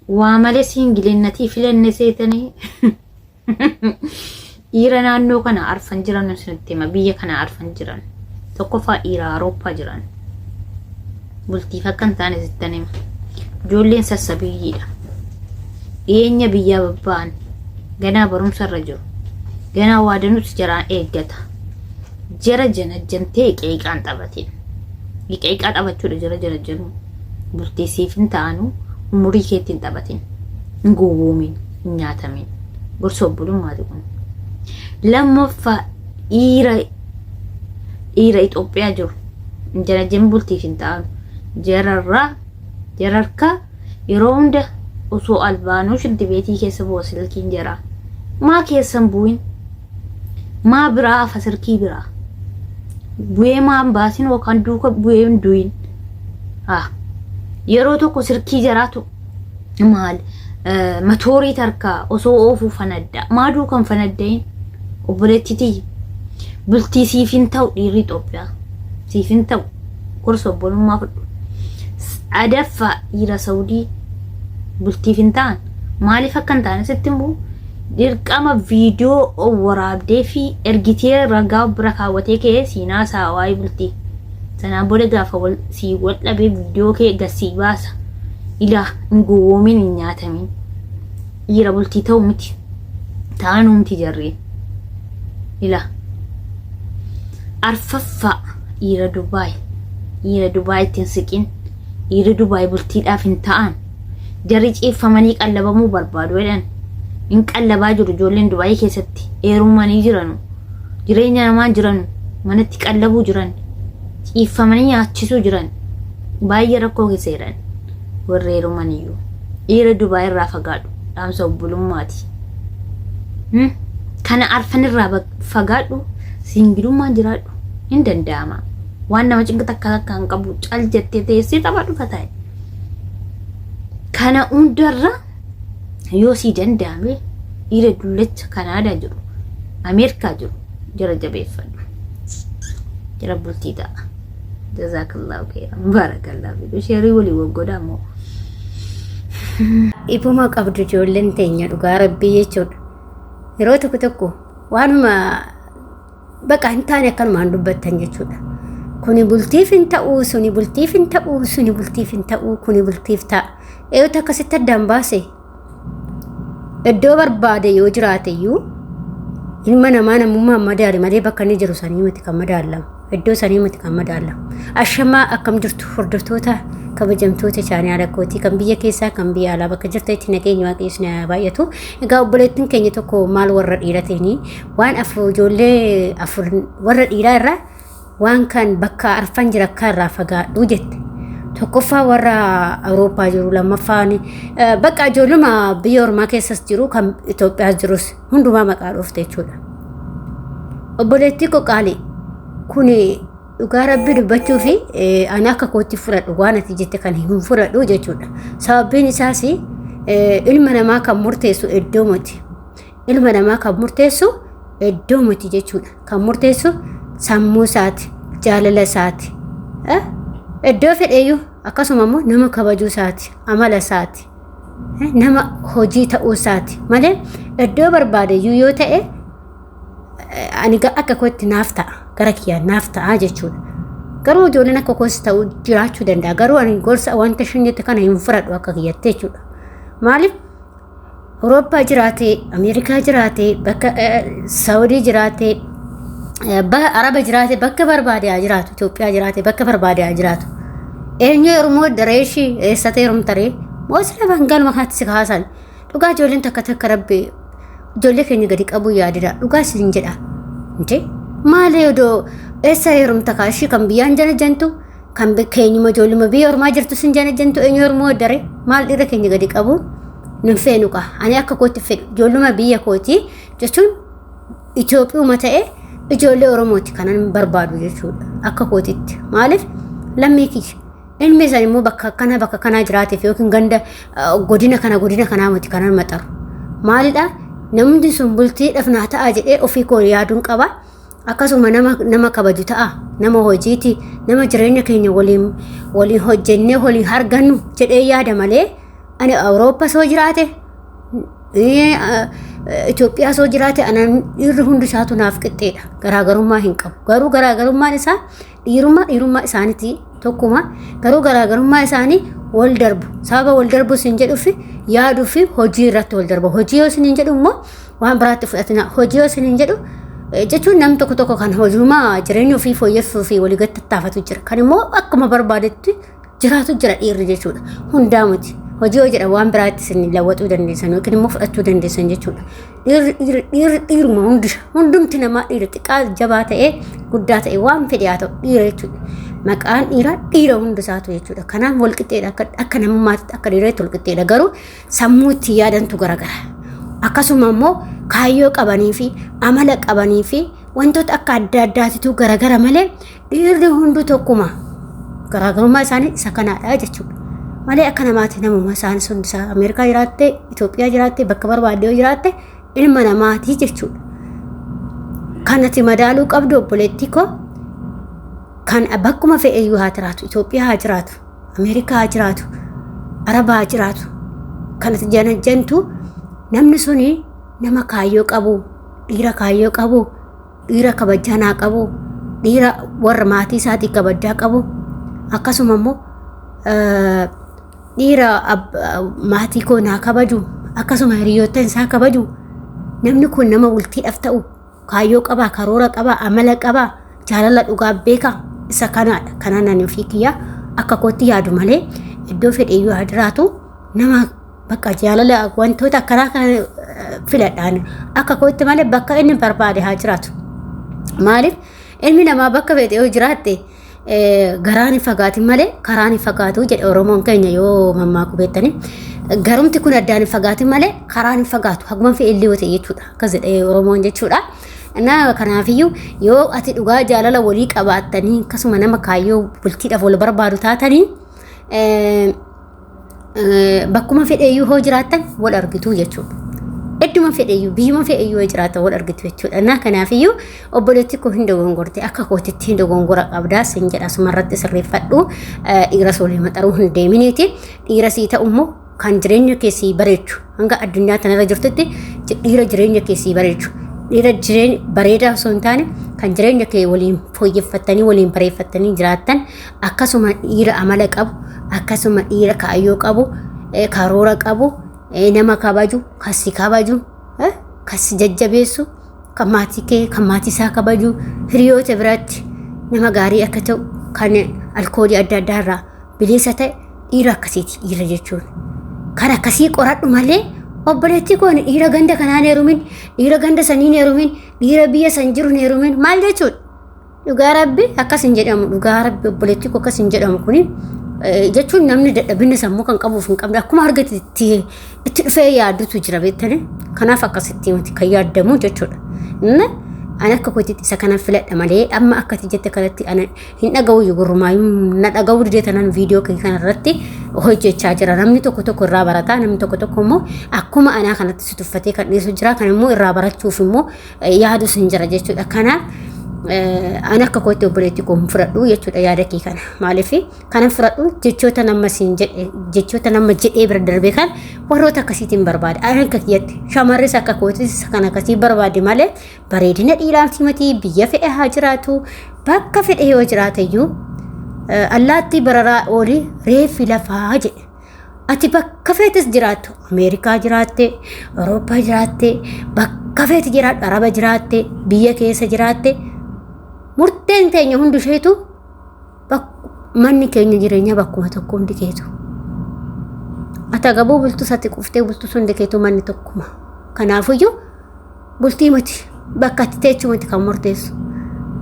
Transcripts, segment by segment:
Waa malee siingileennatii filanne seetanii dhiira naannoo kana arfan jiran isinitti hima biyya kana arfan jiran tokkoffaa dhiira Awurooppaa jiran bultiif akka hin taane sittan hima ijoolleen sassabiyyiidha dhiyeenya biyyaa babba'an ganaa barumsa irra jiru ganaa waa danuutu jaraan eeggata jara janajjantee qeeqaan taphatin qeeqaa taphachuudha jara janajjanuu Bultii siif hin ta'anu umurii keetti hin taphatin. Hin gowwoomin, hin nyaatamin. Gorsa obbolummaati kun. Lammaffaa dhiira dhiira Itoophiyaa jiru. Janajjan bultiif hin ta'anu. Jararraa jararkaa yeroo hunda osoo albaanuu shintibeetii keessa bu'a silkiin jaraa. Maa keessan bu'in? Maa biraa hafa silkii biraa? Bu'ee maa hin baasin yookaan duuka bu'ee hin du'in? Haa. Yeroo tokko silkii jaraatu maal matoorii tarkaa osoo oofuu fanadda. Maa duukan fanaddayin? Obboleettii tiyya. Bultii siif hin ta'u dhiirri Itoophiyaa. Siif hin ta'u. Gorsa obbolummaa fudhu. Sadaffaa dhiira Saudii bultiif hin ta'an. Maaliif akka hin taane sitti himu? Dirqama viidiyoo waraabdee fi ergitee ragaa bira kaawwatee kee siin haasa'a waa'ee bultii. Sanaan booda gaafa wal sii wal dhabee viidiyoo kee gad sii baasa. Ilaa hin gowwoomin hin nyaatamin. Dhiira bultii ta'u miti. Ta'anuu miti jarreen. Ilaa. Arfaffaa dhiira Dubaay. Dhiira Dubaay itti hin siqin. Dhiirri Dubaay bultiidhaaf hin ta'an. Jarri ciiffamanii qallabamuu barbaadu jedhan. Hin qallabaa jiru ijoolleen Dubaay keessatti. Heerumanii jiranu. Jireenya namaa jiranu. Manatti qallabuu jiran. Ciiffamanii nyaachisuu jiran. Baay'ee rakkoo keessa jiran. Warri heeruman iyyuu. Dhiira Dubaay irraa fagaadhu. Dhaamsa obbolummaati. Kana arfan irraa fagaadhu. Siingilummaan jiraadhu. Hin danda'ama. Waan nama cinqu takka takka hin qabu. Cal jettee teessee taphadhu fataa. Kana hundarra yoo sii danda'ame dhiira dullacha Kanaadaa jiru, Ameerikaa jiru jara jabeeffadhu. Jara bultii ta'a. Jazaakallahu khairan. Barakallahu fiikum. Sheerii walii waggoodhaa immoo. Dhibuma qabdu ijoolleen teenya dhugaa rabbii jechuudha. Yeroo tokko tokko waanuma Baqa hin taane akkanumaan dubbattan jechuudha. Kuni bultiif hin ta'uu, suni bultiif hin ta'uu, suni bultiif hin ta'uu, kuni bultiif ta'a. Eeyyoota akkasitti addaan baase iddoo barbaade yoo jiraate iyyuu ilma namaa namummaan madaali malee bakka inni jiru sanii miti kan madaalamu. Iddoo sanii miti kan madaalamu. Ashamaa akkam jirtu hordoftoota kabajamtoota chaanaala kootii kan biyya keessaa kan biyya alaa bakka jirtanitti nageenya waaqayyo isin haa baay'atu. Egaa obboleettiin keenya tokko maal warra dhiiratiin waan afur ijoollee afur warra dhiiraa irraa waan kan bakka arfan jira akka irraa fagaadhu jette. Tokkoffaa warra Awurooppaa jiru lammaffaan bakka ijoolluma biyya ormaa keessas jiru kan Itoophiyaas jirus hundumaa maqaa dhoofte jechuudha. Obboleettii koo qaalii kun dhugaa rabbi dubbachuu fi ani akka kootti fudhadhu waan ati jette kan hin fudhadhu jechuudha. Sababbiin isaas ilma namaa kan murteessu iddoo miti. Ilma namaa kan murteessu iddoo miti jechuudha. Kan murteessu sammuu isaati, jaalala isaati. Iddoo fedheyyuu akkasuma immoo nama kabajuu isaati, amala isaati, nama hojii ta'uu isaati malee iddoo barbaadeyyuu yoo ta'e ani akka kootti naaf ta'a gara kiyyaan naaf ta'a jechuudha. Garuu ijoolleen akka koos ta'uu jiraachuu danda'a. Garuu ani gorsa wanta isheen jette kana hin fudhadhu akka kiyyatti jechuudha. Maaliif Awurooppaa jiraate, Ameerikaa jiraate, bakka Saawudii jiraate, Araba jiraate, bakka barbaade haa jiraatu, Itoophiyaa jiraate, bakka barbaade haa jiraatu. Eenyu heerumuu daree ishii eessatti heerumtaree? Moo sila bangaluma kanatti si kaasan? Dhugaa ijoolleen takka takka rabbi ijoollee keenya gadi qabuu yaadina. Dhugaa isin jedha. Intee maali odoo eessa heerumta kaa ishii kan biyyaan jala jantu kan keenyuma ijoolluma biyya ormaa jirtu sin janajjantu eenyu ormoo dare maal dhiira keenya gadi qabu nun feenu qa ani akka kootti fedhu ijoolluma biyya kooti jechuun Itoophiyuma ta'e ijoollee Oromooti kanan barbaadu jechuudha akka kootitti maaliif lammii kiyya ilmi isaan immoo bakka akkana bakka kanaa jiraateef yookiin ganda godina kana godina kanaa miti kanan maxaru maalidha namni sun bultiidhaaf naa ta'a jedhee ofii koo yaaduun qaba. Akkasuma nama nama kabaju ta'a, nama hojiiti, nama jireenya keenya waliin waliin hojjennee waliin argannu jedhee yaada malee Ani Awurooppaa soo jiraate, Itoophiyaa soo jiraate, anaan dhiirri hundi isaatu naaf qixxeedha. Garaagarummaa hin qabu. Garuu garaagarummaan isaa dhiirummaa isaaniiti tokkuma. Garuu garaagarummaa isaanii wal darbu. Sababa wal darbu isin jedhuuf yaaduu fi hojii irratti wal darba. Hojii yoo isin hin jedhu immoo waan biraatti fudhatina. Hojii yoo isin hin jedhu jechuun namni tokko tokko kan hojumaa jireenya ofii fooyyessuu fi walii gadi tattaafatu jira. Kan immoo akkuma barbaadetti jiraatu jira dhiirri jechuudha. Hundaa miti. Hojii yoo jedhan waan biraatti isin lawwaxuu dandeessan yookiin immoo fudhachuu dandeessan jechuudha. Dhiirri dhiirri dhiirri dhiiruma hundi hundumti namaa dhiira, xiqqaa jabaa ta'ee guddaa ta'e waan fedhe haa ta'u, dhiira jechuudha. Maqaan dhiiraa dhiira hundi isaatu jechuudha. Kanaaf wal qixxeedha, akka namummaatti akka dhiiraatti wal qixxeedha, garuu sammuu itti yaadantu garagara. Akkasuma immoo kaayyoo qabanii fi amala qabanii fi wantoota akka adda addaatitu garagara malee dhiirri hunduu tokkuma. Garaagarummaa isaanii isa kanaadha jechuudha. Malee akka namaatti namuma isaan sun isaa Ameerikaa jiraatte, Itoophiyaa jiraatte, bakka barbaadde yoo jiraatte ilma namaatii jechuudha. Kan ati madaaluu qabdu, obboleettii koo, kan bakkuma fe'e iyyuu haa jiraatu, Itoophiyaa haa jiraatu, Ameerikaa haa jiraatu, Araba haa jiraatu. Kan ati janajjantu namni suni nama kaayyoo qabu, dhiira kaayyoo qabu, dhiira kabajaa naa qabu, dhiira warra maatii isaatii kabajaa qabu, akkasuma immoo dhiira maatii koo naa kabaju, akkasuma hiriyoota isaa kabaju, namni kun nama bultiidhaaf ta'u, kaayyoo qabaa, karoora qabaa, amala qabaa, jaalala dhugaa beekaa, isa kanaadha. Kanaan ani ofii kiyyaa akka kootti yaadu malee iddoo fedhe iyyuu haa jiraatu, nama bakka jaalala wantoota akkanaa kana filadhaan akka kootti malee bakka inni barbaade haa jiraatu. Maaliif, ilmi namaa bakka fedhe yoo jiraatte garaan hin fagaatin malee karaan hin fagaatu jedhe Oromoon keenya yoo mammaaku beektani. Garumti kun addaan hin fagaatin malee karaan hin fagaatu, haguma fe'e illee yoo ta'e jechuudha. Akkas jedhe Oromoon jechuudha. Na kanaafiyyuu yoo ati dhugaa jaalala walii qabaattanii, akkasuma nama kaayyoo bultiidhaaf wal barbaadu taatanii, bakkuma fedheeyyuu hoo jiraattan wal argitu jechuudha. Idduma fedheeyyuu, biyyuma fedheeyyuu yoo jiraattan wal argitu jechuudha. Na kanaafiyyuu obboleetti koo, hin dogongorte, akka kootitti hin dogongora qabdaa sin jedha. Asumarratti sirreeffadhu, dhiira soolii maxaruu hin deeminiiti. Dhiira sii ta'u immoo kan jireenya kee sii bareechu, hanga addunyaa tanarra jirtutti dhiira jireenya kee sii bareechu, dhiira jireenya bareedaa osoo hin taane kan jireenya kee waliin fooyyeffattanii waliin bareeffattanii jiraattan, akkasuma dhiira amala qabu, akkasuma dhiira kaayyoo qabu, karoora qabu, nama kabaju, kan si kabaju, kan si jajjabeessu, kan maatii kee, kan maatii isaa kabaju, hiriyoota biratti nama gaarii akka ta'u, kan alkoolii adda addaa irraa bilisa ta'e, dhiira akkasiiti dhiira jechuun. Kan akkasii qoradhu malee, obboleettii koo, dhiira ganda kanaan heerumin, dhiira ganda saniin heerumin, dhiira biyya san jiru hin heerumin maal jechuudha? Dhugaa Rabbi akkas hin jedhamu. Dhugaa Rabbi, obboleettii koo, akkas hin jedhamu. Kuni jechuun namni dadhabina sammuu kan qabuuf hin qabne akkuma argate itti dhufee yaadutu jira beektanii. Kanaaf akkasitti miti kan yaadamu jechuudha. Inni ani akka kootitti isa kana filadha malee amma akkati jette kanatti ana hin dhaga'u, gurrumaayyuu na dhaga'uu didee tanan viidiyoo kee kanarratti hojjechaa jira. Namni tokko tokko irraa barataa, namni tokko tokko immoo akkuma anaa kanatti si tuffatee kan dhiisu jira. Kan immoo irraa barachuuf immoo yaadus hin jira jechuudha. Kanaaf ani akka kootti, obboleetti koo, hin fudhadhu jechuudha yaada kee kana. Maaliif kana fudhadhu? Jechoota nama siin jedhe, jechoota nama jedhee bira darbe kan warroota akkasiitiin barbaada. Ani akka kiyyatti shamarris akka kootis kan akkasii barbaade malee bareedina dhiiraaf miti. Biyya fedhe haa jiraatu, bakka fedhe yoo jiraate iyyuu, allaattii bararaa oolii reeffi lafaa jedhe. Ati bakka feetes jiraattu, Ameerikaa jiraatte, Awurooppaa jiraatte, bakka feete jiraattu, Araba jiraatte, biyya keessa jiraatte, murteen teenya hundi isheetu manni keenya jireenyaa bakkuma tokko hundi keetu. Ati agaboo bultus, ati quuftee bultus, hundi keetu manni tokkuma. Kanaafuyyuu bultii miti, bakka ati teechuu miti kan murteessu.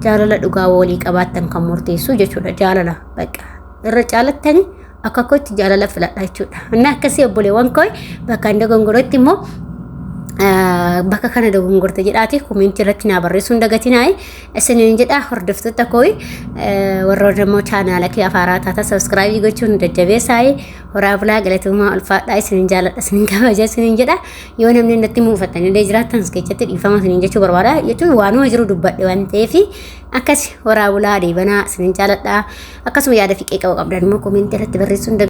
Jaalala dhugaa walii qabaattan kan murteessu jechuudha. Jaalala bakka irra caalattanii akka kootti jaalala filadha jechuudha. Inni akkasii, obboleewwan koo, bakka inni dogongorotti immoo bakka kana dogongorte jedhaati comment irratti naa barreessuu hin dagatinaa isiniin jedha. Hordoftoota koo, warroota immoo chaanaala kee afaaraa taata, subscribe gochuun jajjabeessaa. Horaa bulaa, galatoomaa, ulfaadhaa, isiniin jaaladha, isiniin kabaja isiniin jedha. Yoo namni natti muufatanii illee jiraattan keessatti dhiifama isiniin jechuu barbaada, jechuun waanuma jiru dubbadhe waan ta'eef. Akkas, horaa bulaa, deebanaa, isiniin jaaladha. Akkasuma yaada fiqee qabu qabdan immoo comment irratti barreessuu hin